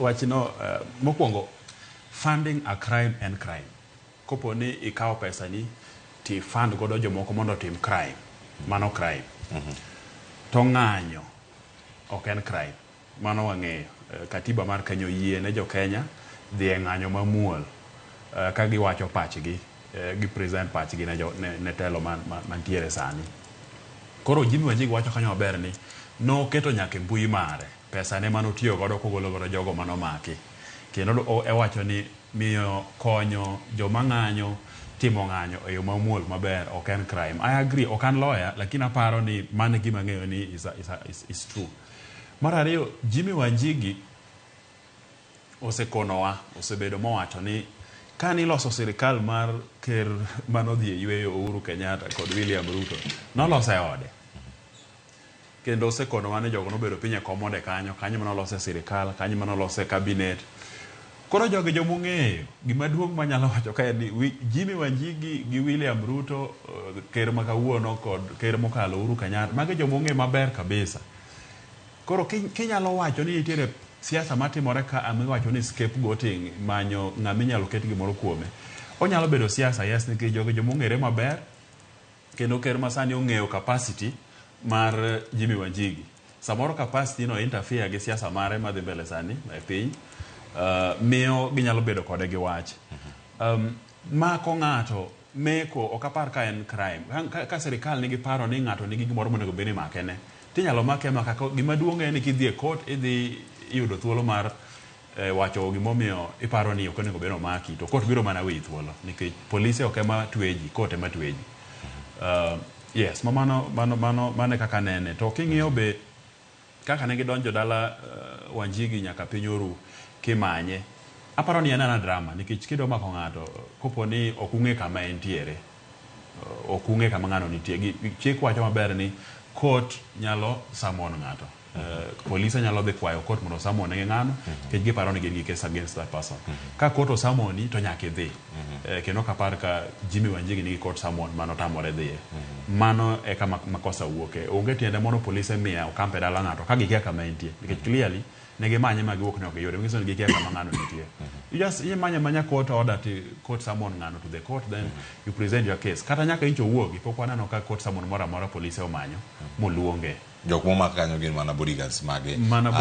Wach no, mokwongo, funding a crime en crime. Kopo ni ikawo pesa ni ti fund godo jomoko mondo otim crime, mano crime. To ng'anyo ok en crime, mano wang'eyo. Katiba mar Kenya oyie ne jo Kenya dhi e ng'anyo mamuol ka giwacho pachgi, gi present pachgi ne telo mantiere sani. Koro Jimmy Wanjigi wacho kanyo maber ni noketo nyaka e mbui mare pesa ne manotiyo godo kogolo godo jogo manomaki. Kendo owacho ni miyo konyo joma ng'anyo timo ng'anyo e yo mamuol maber ok en crime. I agree, ok an lawyer, lakini aparo ni mano e gima ang'eyo ni is true. Mar ariyo, Jimmy Wanjigi osekonowa, osebedo mowacho ni kaniloso sirikal mar ker manodhi e yweyo Uhuru Kenyatta kod William Ruto, nolose e ode. Kendo osekonowa ni jogo nobedo piny e kom ode kanyo, kanyo manolose sirikal, kanyo manolose cabinet. Koro jogi jomong'eyo, gima duong' manyalo wacho ka en ni Jimmy Wanjigi gi William Ruto, ker ma kawuono kod ker mokalo Uhuru Kenyatta, magi jomong'eyo maber kabisa. Koro kinyalo wacho ni nitiere siasa matimore ka miwacho ni scapegoating, manyo ng'ama inyalo ket gimoro kuome. Onyalo bedo siasa, yes, nikech jogi jomong'ere maber, kendo ker masani ong'eyo capacity mar Jimmy Wanjigi. Samoro capacity no interfere gi siasa mare madhi mbele sani e piny, miyo ginyalo bedo kode gi wach. Mako ng'ato meko ok apar ka en crime. Ka sirikal nigi paro ni ng'ato nigi gimoro monego bed ni imake ne, tinyalo make amaka. Gima duong' en ni kidhi e court, idhi yudo thuolo mar wacho gimomiyo iparo ni ok onego bed ni omaki, to court biro mana weyi thuolo nikech polise ok ema twe ji, court ema twe ji. Yes, ma mano mano mano mano e kaka anene. To king'iyo be kaka ne gidonjo dala Wanjigi nyaka piny oru kimanye, aparo ni en ana drama, nikech kidwa mako ng'ato kopo ni ok ung'e kama entiere, ok ung'e kama ng'ano nitie, chik wacho maber ni court nyalo summon ng'ato. Polise nyalo dhi kwayo court mondo summon gi ng'ano nikech giparo ni gin gi case against that person. Ka court osummoni to nyaka idhi. Kendo ok apar ka Jimmy Wanjigi nigi court summon manotamore dhiye. Mano e kama makosa wuoke. Onge tiende mondo polise miya okamp e dala ng'ato ka gikia kama entie, nikech clearly ne gimanye ma giwuok ne ok giyude, manyiso ni gikia kama ng'ano nitie. You just imanya manya court order to court summon ng'ano to the court, then you present your case. Kata nyaka incho wuogi pok waneno ka court summon moro amora polise omanyo moluonge. Jok momak kanyo gin mana bodyguards mage. Mana. Ariyo.